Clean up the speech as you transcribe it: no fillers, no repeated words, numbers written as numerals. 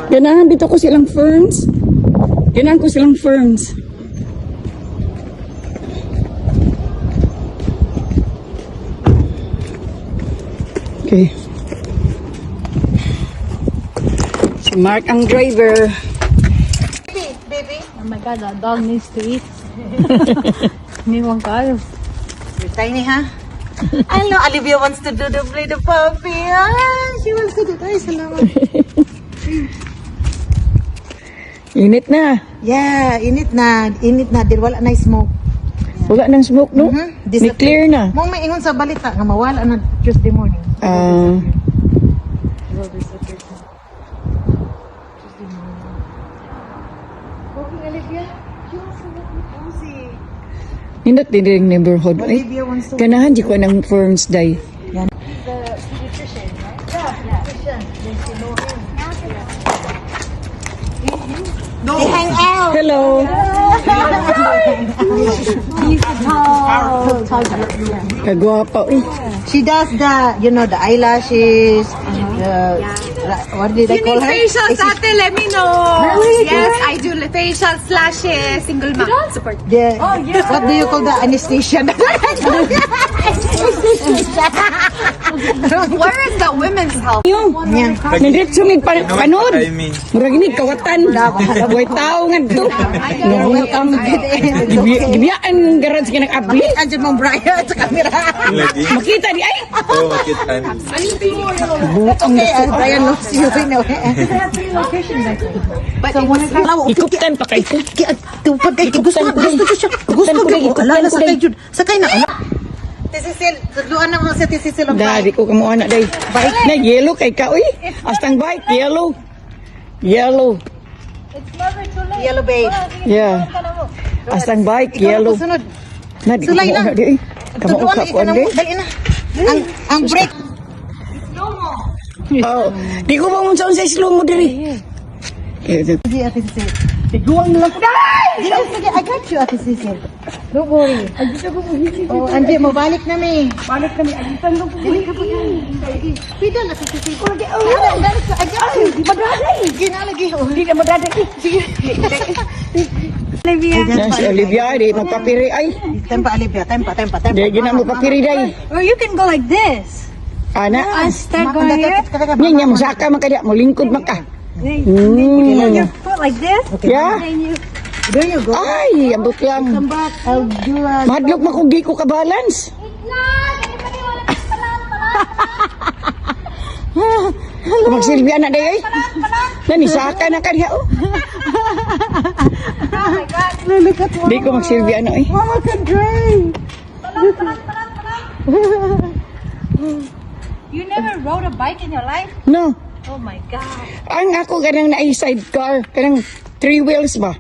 Ganahan dito ko silang ferns. Ganahan ko silang ferns. Okay. Si Mark ang driver. Baby, baby. Oh my God, that dog needs to eat. Niwang kayo. You're tiny, huh? I know Olivia wants to do the play the puppy. Ah, she wants to do. Ay, salamat. Init na. Yeah, init na. Init na. Dil wala na smoke. Wala nang smoke, no? Mhm. Ni clear na. Mong may ingon sa balita nga mawala na Tuesday morning. Ah, It will disappear soon. Tuesday morning. Okay, Olivia. You also look cozy. Nindot din rin neighborhood. Ay, Olivia wants to. ganahan di ko ng ferns day. The pediatrician, right? Yeah, pediatrician. Then she know him. They hang out. Hello. Kagwapa, uy. She does the eyelashes, the, what did I You call need her? facials, ate, let me know. Yes, I do facials, lashes, single mom support. The, What do you call the anesthesia? Where is the women's health? Yung, Yeah. nandito sumig panod. Murag ini kawatan. Way tao nga to. Ang gibiyaan ng garage ka nag-abli. Andiyan mong Brian sa camera. Lagi. Makita di ay. Oo, makita. Buang Okay, Brian loves you anyway. But it's Ikuptan pa kay ko. Tupad kay gusto gusto siya. Gusto ko, ko. ikuptan Alala ko, sakay jud. Sakay na. Tisisil, tudluan na mo sa Tisisil ang Dadi bike. ko kamo anak day. Bike na yellow kay ka uy. Astang bike yellow. Yellow. Yellow babe. Yeah. Astang bike Ikaw na yellow. sunod. Na di ko Sulay mo na. anak di. Ay. Kamo Tudluan ka na ko ikaw na mo. di. Dali na. Ang brake. Oh, di ko ba unsa unsa slow mo diri. Eh, Sige, Ate Cecil. Tiguang na lang ko. Day! Sige, sige, I got you, Ate Cecil. Don't worry. Oh, andi, mabalik na mi. Balik kami agitan ko. Dili ka pa Sige. Pida na si Cecil. Oh, I got you. Madraday. Ginalagi. Oh. Hindi na madraday. Sige. Na si Olivia di magpapiri ay. Tempa, Olivia. Tempa, tempa, tempa. Di gina mo papiri day. Or you can go like this. Ana. I start going here. Nya nya musaka man kaya mo lingkod man ka. Then you your foot like this. Yeah. Then you There you go. Ay, ambot lang. Come back. I'll do a. Madlok makugi ko ka balance. Magsilbihan na day ay. Nani saka na kaniya oh. Look at Di ko magsilbihan na eh. Mama can drive. You never rode a bike in your life? No. Oh my God. Ang ako kanang na sidecar, kanang three wheels ba?